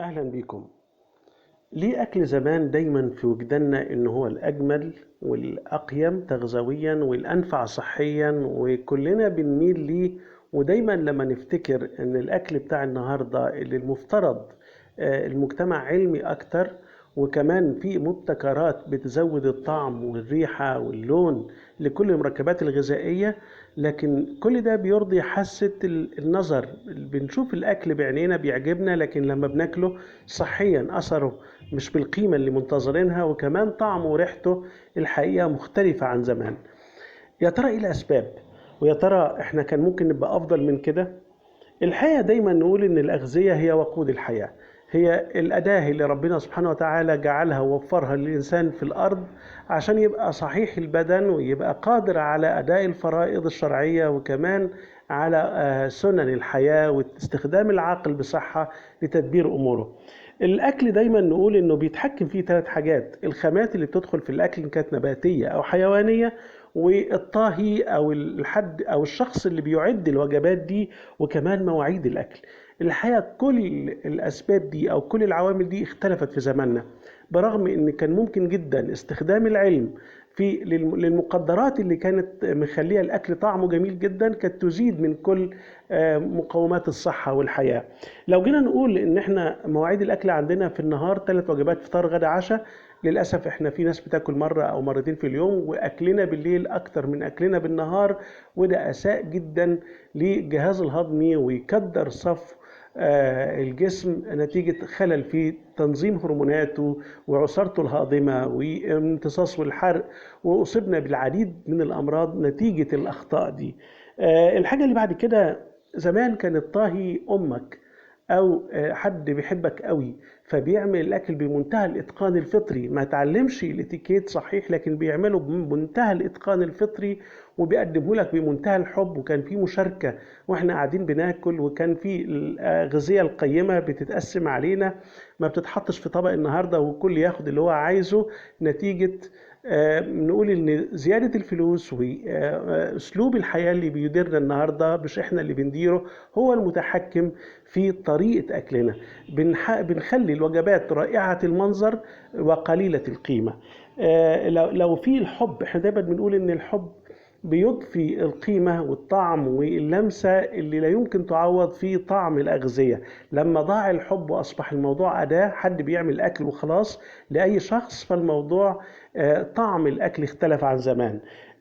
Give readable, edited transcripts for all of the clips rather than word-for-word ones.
أهلا بيكم. ليه أكل زمان دايما في وجداننا إن هو الأجمل والأقيم تغذويا والأنفع صحيا وكلنا بنميل ليه؟ ودايما لما نفتكر إن الأكل بتاع النهاردة اللي المفترض المجتمع علمي أكتر، وكمان في مبتكرات بتزود الطعم والريحة واللون لكل المركبات الغذائية، لكن كل ده بيرضي حاسة النظر. بنشوف الأكل بعينينا بيعجبنا، لكن لما بناكله صحيا أثره مش بالقيمة اللي منتظرينها، وكمان طعمه وريحته الحقيقة مختلفة عن زمان. يا ترى إيه الأسباب؟ ويا ترى إحنا كان ممكن نبقى أفضل من كده؟ الحقيقة دايما نقول إن الأغذية هي وقود الحياة، هي الأداة اللي ربنا سبحانه وتعالى جعلها ووفرها للإنسان في الأرض عشان يبقى صحيح البدن ويبقى قادر على أداء الفرائض الشرعية، وكمان على سنن الحياة واستخدام العقل بصحة لتدبير أموره. الأكل دايما نقول إنه بيتحكم فيه 3 حاجات: الخامات اللي بتدخل في الأكل إن كانت نباتية أو حيوانية، والطاهي أو الحد أو الشخص اللي بيعد الوجبات دي، وكمان مواعيد الأكل. الحقيقة كل الأسباب دي أو كل العوامل دي اختلفت في زماننا، برغم إن كان ممكن جدا استخدام العلم في للمقدرات اللي كانت مخلية الأكل طعمه جميل جدا، كانت تزيد من كل مقومات الصحة والحياة. لو جينا نقول إن إحنا مواعيد الأكل عندنا في النهار 3 وجبات، فطار غدا عشاء، للأسف إحنا في ناس بتاكل مرة أو مرتين في اليوم، وأكلنا بالليل أكتر من أكلنا بالنهار، وده أساء جدا للجهاز الهضمي ويكدر صف الجسم نتيجة خلل في تنظيم هرموناته وعصارته الهاضمة وامتصاصه الحرق، وأصبنا بالعديد من الأمراض نتيجة الأخطاء دي. الحاجة اللي بعد كده، زمان كان الطاهي أمك أو حد بيحبك قوي، فبيعمل الأكل بمنتهى الإتقان الفطري، ما تعلمش الاتيكيت صحيح لكن بيعمله بمنتهى الإتقان الفطري وبيقدمه لك بمنتهى الحب، وكان في مشاركة وإحنا قاعدين بناكل، وكان في الأغذية القيمة بتتقسم علينا، ما بتتحطش في طبق النهاردة والكل ياخد اللي هو عايزه. نتيجة نقول إن زيادة الفلوس وأسلوب الحياة اللي بيديرنا النهاردة مش إحنا اللي بنديره، هو المتحكم في طريقة أكلنا. بنخلي الوجبات رائعة المنظر وقليلة القيمة. لو في الحب، إحنا دايما بنقول إن الحب بيضفي القيمة والطعم واللمسة اللي لا يمكن تعوض في طعم الأغذية. لما ضاع الحب وأصبح الموضوع أداة، حد بيعمل أكل وخلاص لأي شخص، فالموضوع طعم الأكل اختلف عن زمان.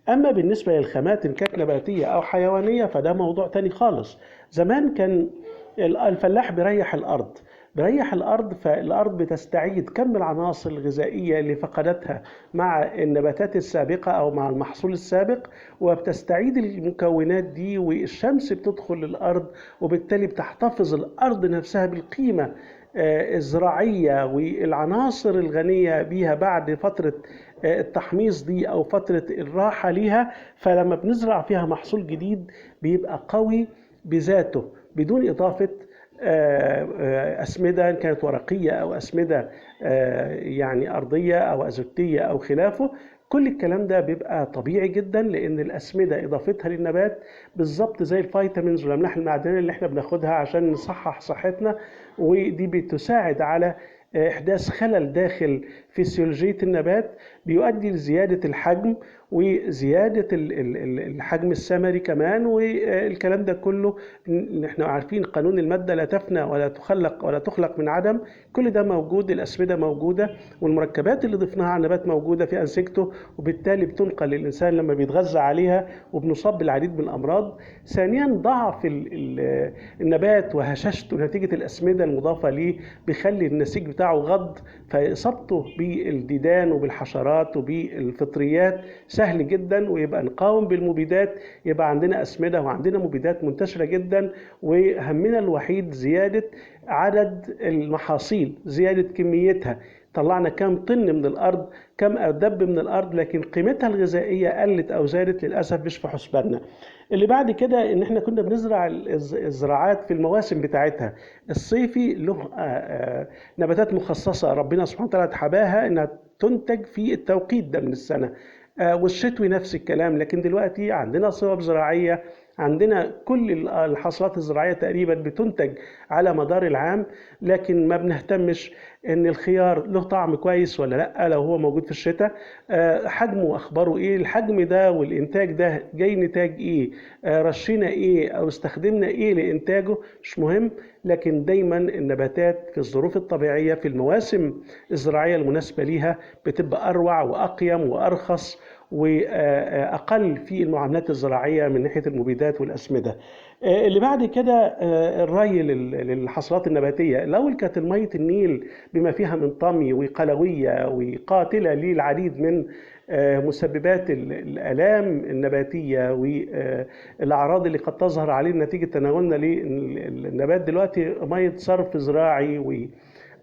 أما بالنسبة للخامات إن كانت نباتية أو حيوانية فده موضوع تاني خالص. زمان كان الفلاح بيريح الأرض، بريح الأرض، فالأرض بتستعيد كم العناصر الغذائية اللي فقدتها مع النباتات السابقة أو مع المحصول السابق، وبتستعيد المكونات دي، والشمس بتدخل للأرض، وبالتالي بتحتفظ الأرض نفسها بالقيمة الزراعية والعناصر الغنية بيها بعد فترة التحميص دي أو فترة الراحة ليها. فلما بنزرع فيها محصول جديد بيبقى قوي بذاته بدون إضافة أسمدة إن كانت ورقية أو أسمدة يعني أرضية أو أزوتية أو خلافه. كل الكلام ده بيبقى طبيعي جدا، لأن الأسمدة إضافتها للنبات بالظبط زي ال vitamins والأملاح المعدنية اللي احنا بناخدها عشان نصحح صحتنا، ودي بتساعد على إحداث خلل داخل فسيولوجية النبات بيؤدي لزيادة الحجم وزيادة الحجم الثمري كمان. والكلام ده كله احنا عارفين قانون المادة لا تفنى ولا تخلق ولا تخلق من عدم، كل ده موجود، الأسمدة موجودة والمركبات اللي ضفناها على النبات موجودة في أنسجته، وبالتالي بتنقل للإنسان لما بيتغذى عليها وبنصاب بالعديد من الأمراض. ثانيا، ضعف النبات وهشاشته نتيجة الأسمدة المضافة ليه بيخلي النسيج بتاعه غض، فإصابته بالديدان وبالحشرات وبالفطريات سهل جدا، ويبقى نقاوم بالمبيدات. يبقى عندنا أسمدة وعندنا مبيدات منتشرة جدا، وهمنا الوحيد زيادة عدد المحاصيل، زيادة كميتها. طلعنا كام طن من الأرض، كام أردب من الأرض، لكن قيمتها الغذائية قلت أو زادت للأسف مش في حسباننا. اللي بعد كده إن إحنا كنا بنزرع الزراعات في المواسم بتاعتها. الصيفي له نباتات مخصصة ربنا سبحانه وتعالى حباها إنها تنتج في التوقيت ده من السنة، والشتوي نفس الكلام. لكن دلوقتي عندنا صوب زراعية، عندنا كل الحصلات الزراعية تقريبا بتنتج على مدار العام، لكن ما بنهتمش ان الخيار له طعم كويس ولا لا لو هو موجود في الشتاء، حجمه اخباره ايه، الحجم ده والانتاج ده جاي نتاج ايه، رشينا ايه او استخدمنا ايه لانتاجه، مش مهم. لكن دايما النباتات في الظروف الطبيعية في المواسم الزراعية المناسبة ليها بتبقى اروع واقيم وارخص وأقل في المعاملات الزراعية من ناحية المبيدات والأسمدة. اللي بعد كده الري للحصلات النباتية. الأول كانت المية النيل بما فيها من طمي وقلوية وقاتلة للعديد من مسببات الآلام النباتية والأعراض اللي قد تظهر عليه نتيجة تناولنا للنبات. دلوقتي مية صرف زراعي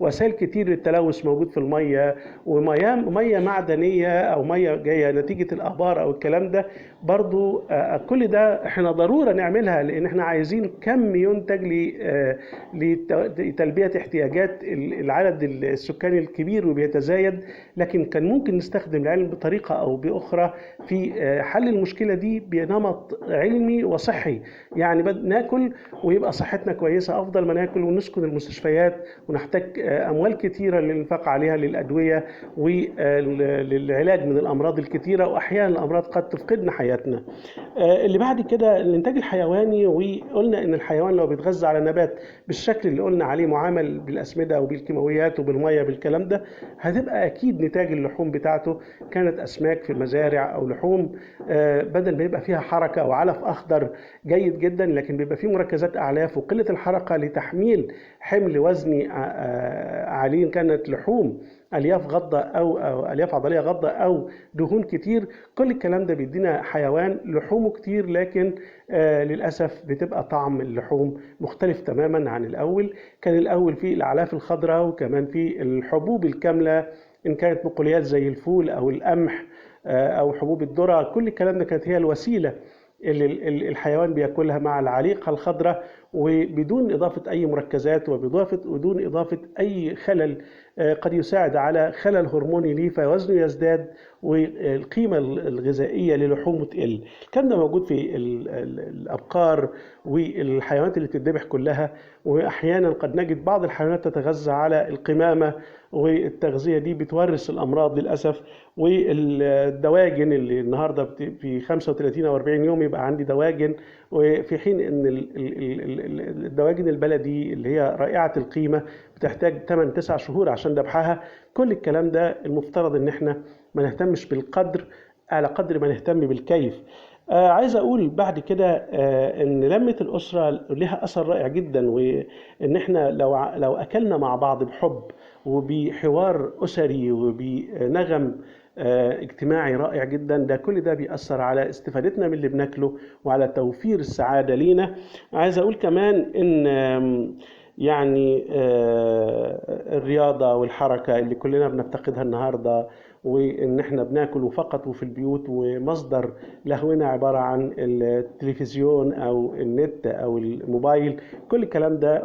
ووسائل كتير للتلوث موجود في المية، ومية مية معدنية أو مية جاية نتيجة الآبار أو الكلام ده برضو. كل ده احنا ضرورة نعملها، لأن احنا عايزين كم ينتج لتلبية احتياجات العدد السكاني الكبير وبيتزايد. لكن كان ممكن نستخدم العلم بطريقة أو بأخرى في حل المشكلة دي بنمط علمي وصحي. يعني ناكل ويبقى صحتنا كويسة أفضل ما ناكل ونسكن المستشفيات ونحتاج أموال كتيرة للإنفاق عليها للأدوية وللعلاج من الأمراض الكتيرة، وأحيانا الأمراض قد تفقدنا حياتنا. اللي بعد كده الإنتاج الحيواني، وقلنا إن الحيوان لو بيتغذى على نبات بالشكل اللي قلنا عليه معامل بالأسمدة وبالكيماويات وبالمية بالكلام ده، هتبقى أكيد نتاج اللحوم بتاعته كانت أسماك في المزارع أو لحوم، بدل ما يبقى فيها حركة أو علف أخضر جيد جدا، لكن بيبقى فيه مركزات أعلاف وقلة الحركة لتحميل حمل وزني عليه، كانت لحوم ألياف غضة أو ألياف عضلية غضة أو دهون كتير. كل الكلام ده بيدينا حيوان لحومه كتير، لكن للأسف بتبقى طعم اللحوم مختلف تماما عن الأول. كان الأول في الأعلاف الخضراء وكمان في الحبوب الكاملة، إن كانت بقوليات زي الفول أو القمح أو حبوب الذرة، كل الكلام ده كانت هي الوسيلة اللي الحيوان بياكلها مع العليقة الخضراء، وبدون إضافة أي مركزات وبدون إضافة أي خلل قد يساعد على خلل هرموني ليه، فوزنه يزداد والقيمة الغذائية للحومه تقل. الكلام ده موجود في الأبقار والحيوانات اللي بتتذبح كلها، وأحيانا قد نجد بعض الحيوانات تتغذى على القمامة، والتغذية دي بتورث الأمراض للأسف. والدواجن اللي النهاردة في 35 أو 40 يوم يبقى عندي دواجن، وفي حين إن الدواجن البلدي اللي هي رائعة القيمة بتحتاج 8-9 شهور عشان ذبحها. كل الكلام ده المفترض إن احنا ما نهتمش بالقدر على قدر ما نهتم بالكيف. عايز أقول بعد كده إن لمة الأسرة لها أثر رائع جدا، وإن احنا لو أكلنا مع بعض بحب وبحوار أسري وبنغم اجتماعي رائع جدا، ده كل ده بيأثر على استفادتنا من اللي بناكله وعلى توفير السعادة لينا. عايز أقول كمان إن يعني الرياضة والحركة اللي كلنا بنفتقدها النهاردة، وإن احنا بناكل فقط وفي البيوت، ومصدر لهونا عبارة عن التلفزيون أو النت أو الموبايل، كل الكلام ده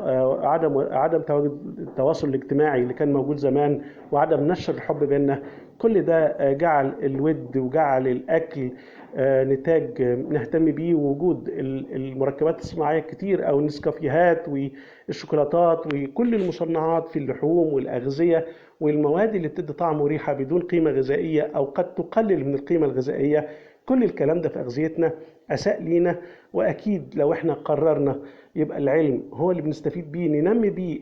عدم تواجد التواصل الاجتماعي اللي كان موجود زمان، وعدم نشر الحب بيننا، كل ده جعل الود وجعل الأكل نتاج نهتم بيه. ووجود المركبات الصناعية كتير أو النسكافيهات والشوكولاتات وكل المصنعات في اللحوم والأغذية والمواد اللي بتدي طعم وريحة بدون قيمة غذائية أو قد تقلل من القيمة الغذائية، كل الكلام ده في أغذيتنا أساء لينا. وأكيد لو احنا قررنا يبقى العلم هو اللي بنستفيد بيه، ننمي بيه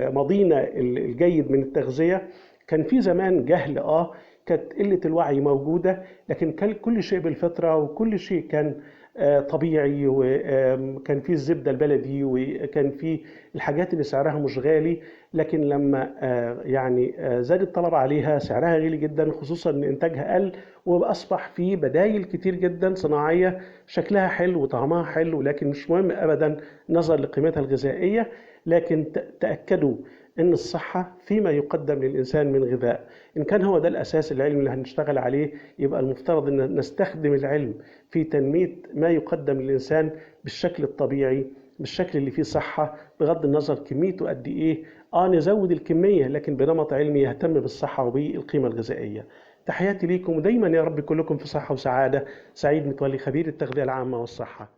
ماضينا الجيد من التغذية. كان في زمان جهل، كانت قلة الوعي موجودة، لكن كان كل شيء بالفطرة وكل شيء كان طبيعي، وكان في الزبدة البلدي وكان في الحاجات اللي سعرها مش غالي. لكن لما يعني زاد الطلب عليها سعرها غالي جدا، خصوصا ان انتاجها قل، واصبح في بدايل كتير جدا صناعية شكلها حلو وطعمها حلو، لكن مش مهم ابدا نظر لقيمتها الغذائية. لكن تأكدوا ان الصحة فيما يقدم للإنسان من غذاء، إن كان هو ده الأساس العلمي اللي هنشتغل عليه، يبقى المفترض إن نستخدم العلم في تنمية ما يقدم للإنسان بالشكل الطبيعي، بالشكل اللي فيه صحة، بغض النظر كميته قد إيه. نزود الكمية لكن بنمط علمي يهتم بالصحة وبالقيمة الغذائية. تحياتي ليكم، ودايما يا رب كلكم في صحة وسعادة. سعيد متولي، خبير التغذية العامة والصحة.